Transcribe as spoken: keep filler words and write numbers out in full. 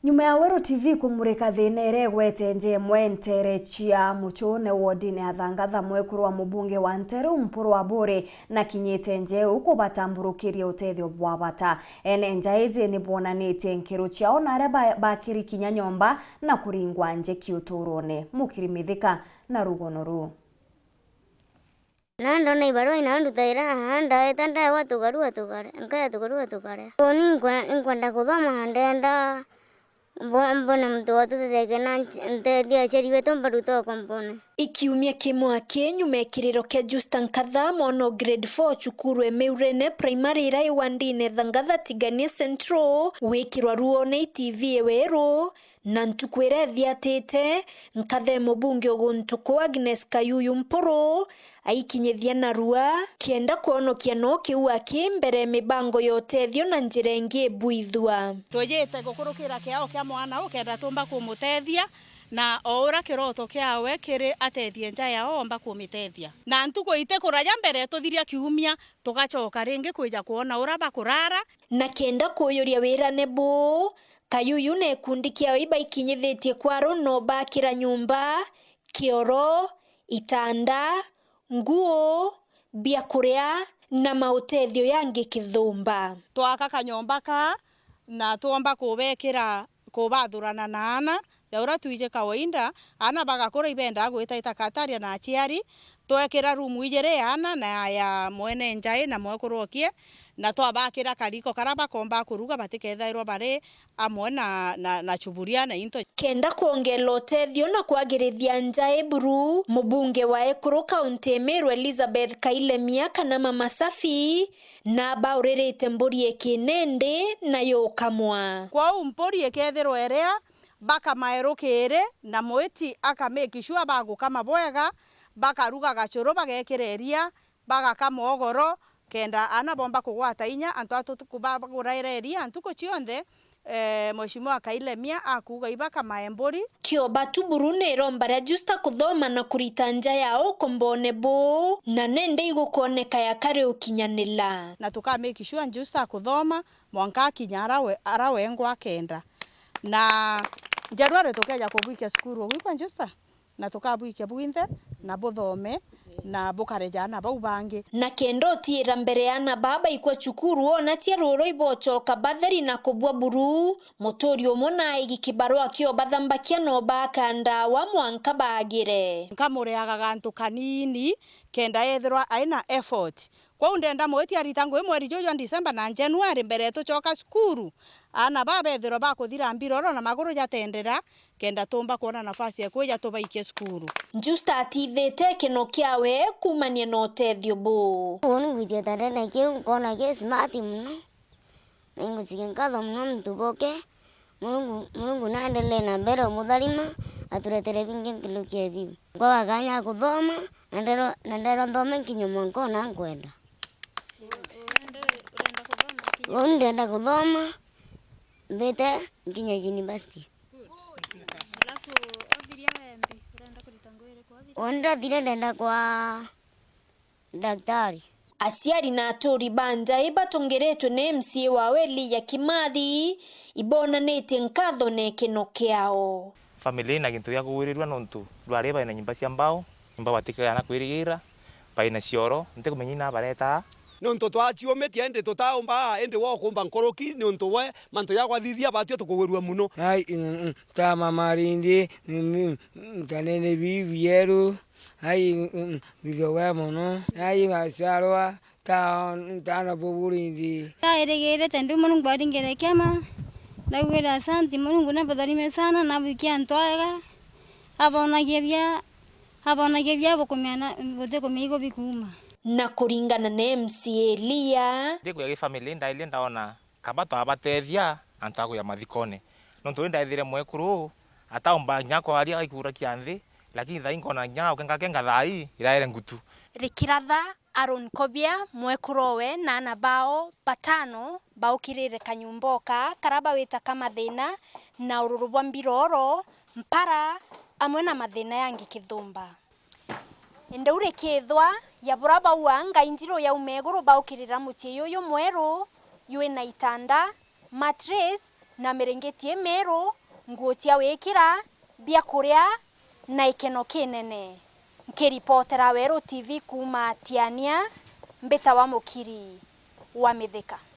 Nyuma ya Weru T V kumurika thina iria igwete nja imwe nteere cia Muchune wodine ya Thangatha, mwekuru wa mubunge wa Nteru Mpuru Aburi nakinyite nja iu kubatamburukiria utethio bwa bata. Ene nja iji ni boonanitie nkiro ciao na aria ba-, bakiri kinya nyomba na kuringwa njeki uturone. Mukiri Mithika na rugono ruu. Na ndona ibarua inandutaira, ndaeta ndaewa tukarua tukare, nkaya tukarua tukare. Uni nkwe-, nkwenda kuthoma, ndenda mbo-, mbone muntu watutethekia na nch-, nteethia aciari betu mbaruta okwa mbone. Ikiumia kimwe aki nyuma ya kiriro kia Justa Nkatha, mwana o grade four cukuru e Miurene Primary iria i wandine Thangatha Tigania Central, gwikirwa ruone i T V e Weru, Na ntuku iria ithiatite, nkathe mubunge o guntu kuu Agnes Kayuyu Mpuru aikinyithia narua, kenda kwonokia no kiu aki mbere mibango ya utethio na njira ingi ibwithua. Twejite gukurukira kiao kia mwana uu kenda tumba kumutethia, na o uria kiroto kiawe kiri atethie nja yao omba kumitethia. Na ntuku itikuraja mbere tuthiria kiumia, tugacoka ringi kwija kwona uria bakurara. Na kenda kuyuria wirane buu, Kayuyu na ikundi kiao ibaikinyithitie kwaru no bakira nyumba, kioro, itanda, nguo, biakuria na mautethio yangi kithumba. Twaka kanyomba kaa na twomba kubekira, kubathurana na aana, ja uria twiji kawaida, aana bagakura ibendaa gwitaita kataria na aciari, twekira rumu ijiri ya aana na ya mwene njai na mwekuru okie, na twabakira kariko karia bakomba kuruga batikethairwa bari amwe na, na, na chuburia na into. Kenda kwongela utethio na kwagirithia njai buru, mubunge wa ekuru kaunti ya Meru Elizabeth Kailemia kana Mama Safi, na bauririte mburi e kinende na yukamwa. Kwou mburi ikethirwa iria, bakamae rukiri, na mwiti aka make sure bagukama bwega, bakaruga gachuru, bagekira iria, bagakama ugoro, kenda aana bomba kugwata inya, antu a tutuku ba-, baguraira iria ntuku cionthe, eh, Mheshimiwa Kailemia akuuga ibakamae mburi. Kioba tu buru ni iromba ria Justa kuthoma na kurita nja yao ukombone buu, na nende igukwoneka yakari ukinyanila. Na tuka make sure Justa akuthoma mwanka akinya ara we, ara wengwa akenda. Na January tukeja kubwikia cukuru, ugwikwa Justa? Na tukabwikia bwinthe, na buthome, na bukare jaana bau bangi. Na kenda utiira mbere aana baa baikwa cukuru, ona cia ruru ibocoka batheri na kubua buru, muturi umwe na aigi kibarua kio bathambakia no baaka ndawa mwanka baagire. Nkamuriaga gantu kanini, kenda ethirwa aina effort. Kwou ndenda mwiti arita ngui mweri juju jwa December na January mbere tucoka cukuru, aana baa bethirwa bakuthira mbiroro na maguru jatendera, kenda tumba kwona nafasi ya kwija tubaikie cukuru. Justa atithite kino kiawe kuumania na utethio buu. Uu ningwitie ta ndene kiu, nkona ki smart mono. Na ingucokia nkatho mono nontu bwake. Murungu, Murungu naendelee na mbere umutharima, aturetere bingi nkuruki ya biu. Nkwaga kanya ga kuthoma, na nderwa, na nderwa nthome nkinye mwanka una nkwenda. Uu ndenda kuthoma, mbite nkinye university. Uu ndathire ndenda kwa Daktari. Aciari na aturi ba njai batongeretwe ni M C A wao Elijah Kimathi ibonanitie nkatho na ikeno kiao. Family ina gintu gia kugwirirua nontu ndwari baina nyumba cia mbao, nyumba batikaga na kwirigira, baina cioro, ntikumenya ina bareta. Nontu twaciumitie indi tutaumba, indi we ukumba nkuruki, nontu we mantu ja kwathithia batio tukugwirua mono. Ai, mm, mm, tama marindi, mm, mm, mm, kanene bi bieru. Ai, mm, mm, mbithagwa mono. Ai, gaciarwa, ta, tana buburi ndi. Ndairigirite ndi Murungu aringire kiama. Ndaugire asanti Murungu, nabutharime sana, nabwikia antu ega. Abonagie bia, abonagie bia bukumia na, butikumia igo bikuma. Na kuringana na M C A Elia. Ndikuya gi family, ndaile ndaona kaba twabatethia antu a kuya mathikone. Nontu ri ndaethire mwekuru uu, ataumba kinya kwaria, agaikura kia nthi, lakini thaai nkona kinya ukengakenga thaai iraere ngutu. Rikiratha, Aaron Kobia, mwekuru owe na aana bao batano baukirire kanyumba oka kara bawita ka mathina na ururu bwa mbiroro, mpara, amwe na mathina yangi kithumba. Indi u rikithwa, ya bura bauga ngai njiru yauma iguru baukirira mucii yuyu mweru, ywi na itanda, mattress, na miringiti imiru, nguo cia wikira, biakuria na ikeno kinene. Nkiripotera Weru T V kuuma Tiania, mbitawa Mukiri wa Mithika.